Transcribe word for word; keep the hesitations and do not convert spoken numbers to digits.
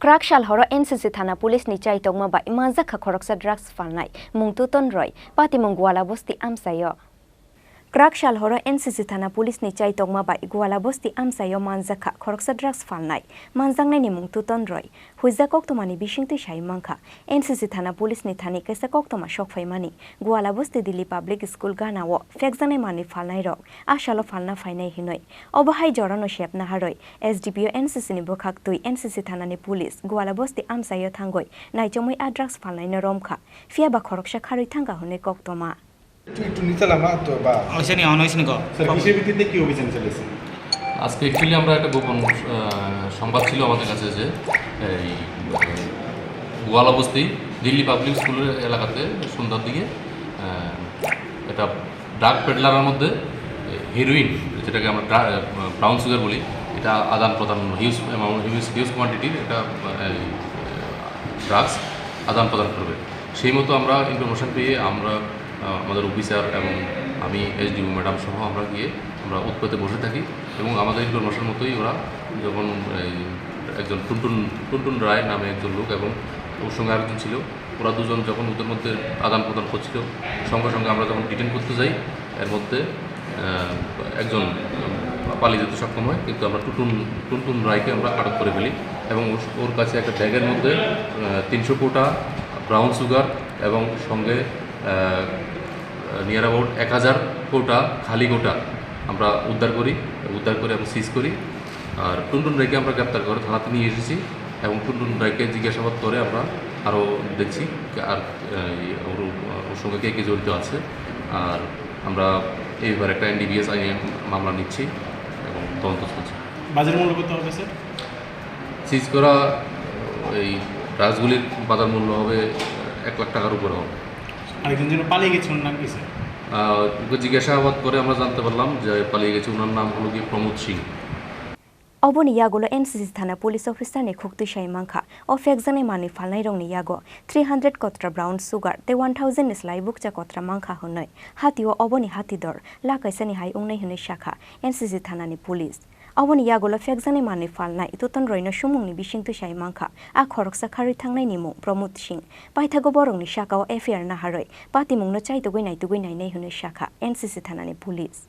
Kwrak sal horo N C C thana police ni chaitokma bai manjak kha khoroksa drugs phalnai, mung Tuton Roy, patimung Guala bosti amchaio. Kwrak sal horo N C C thana police ni chaitokma bai Guala bosti amchaio manjak kha khoroksa drugs phalnai, manjaknai ni mung Tuton Roy, huijak koktoma ni bisingtwi sai mankha. N C C thana police ni thani kaisa koktoma sok phaimani, Guala bosti Delhi Public School gana o phekjaknai manwi phalnai rok a salo phalna phainai hinwi. Obo hai jorano sepna harwi S D P O N C C ni bwkhak twi N C C thana ni police Guala bosti amchaio thangwi naichomwi a drugs phalnaino romkha, phiya ba khoroksa kharwi thangkha hwnwi koktoma. একটু, একটু নিচে নামা তো বা ওইখানে অন হয়েছে না গো? স্যার, কিসের ভিত্তিতে কি অভিযান চালিয়েছেন? আজকে অ্যাকচুয়ালি আমরা একটা গোপন, আহ, সংবাদ ছিল আমাদের কাছে যে এই, আহ, গোয়ালা বস্তি দিল্লি পাবলিক স্কুলের এলাকাতে সন্ধ্যার দিকে, আহ, একটা ড্রাগ পেডলারের মধ্যে হেরোইন, যেটাকে আমরা ড্রা-, আহ, ব্রাউন সুগার বলি, এটা আদান প্রদান, হিউজ অ্যামাউন্ট, হিউজ, হিউজ কোয়ান্টিটির এটা, আহ, এই, আহ, ড্রাগস আদান প্রদান করবে। সেই মতো আমরা ইনফরমেশন পেয়ে আমরা, আহ, আমাদের অফিসার এবং আমি এসডিপিও ম্যাডাম সহ আমরা গিয়ে আমরা উৎপেতে বসে থাকি এবং আমাদের ইনফরমেশন মতোই ওরা যখন এই একজন টুনটুন, টুনটুন রায় নামে একজন লোক এবং ওর সঙ্গে আরেকজন ছিল, ওরা দুজন যখন ওদের মধ্যে আদান প্রদান করছিল, সঙ্গে সঙ্গে আমরা যখন ডিটেন করতে যাই, এর মধ্যে, আহ, একজন, উম, পালিয়ে যেতে সক্ষম হয়, কিন্তু আমরা টুটুন, টুনটুন রায়কে আমরা আটক করে ফেলি এবং ওর, ওর কাছে একটা ব্যাগের মধ্যে, আহ, তিনশো কোটা ব্রাউন সুগার এবং সঙ্গে, আহ, নিয়ার অ্যাবাউট এক হাজার কোটা খালি গোটা আমরা উদ্ধার করি, উদ্ধার করে এবং সিজ করি। আর টুনটুন রায়কে আমরা গ্রেপ্তার করে থানাতে নিয়ে এসেছি এবং টুনটুন রায়কে জিজ্ঞাসাবাদ করে আমরা আরও দেখছি আর, আহ, ওর, ওর সঙ্গে কে কে জড়িত আছে। আর আমরা এই ব্যাপারে একটা এনডিপিএস আইনে মামলা নিচ্ছি এবং তদন্ত চলছে। বাজার মূল্য কত হবে, স্যার? সিজ করা এই ড্রাগসগুলির বাজার মূল্য হবে এক লাখ টাকার উপরে হবে। আরেকজন যেন পালিয়ে গেছে, ওনার নাম কি, স্যার? আহ, ওকে জিজ্ঞাসাবাদ করে আমরা জানতে পারলাম যে পালিয়ে গেছে, ওনার নাম হলো গিয়ে প্রমোদ Singh. Oboni yagulo N C C thana police officer ni khuktwi sai mankha. O phekjaknai manwi phalnairokni yago three hundred kotra brown sugar tei one thousand ni slai bukcha kotra mankha hwnwi hatio oboni hati dor lak kaisani hai wngnai hwnwi sakha N C C thanani police. Oboni yagulo phekjaknai manwi phalnai Tuton Royno sumungni bisingtwi sai mankha a khoroksa kharwi thangnaini mung Pramod Singh. Paithago borokni sakao F I R naharwi patimungno chaitugwi naitugwi nainai hwnwi sakha N C C thanani police.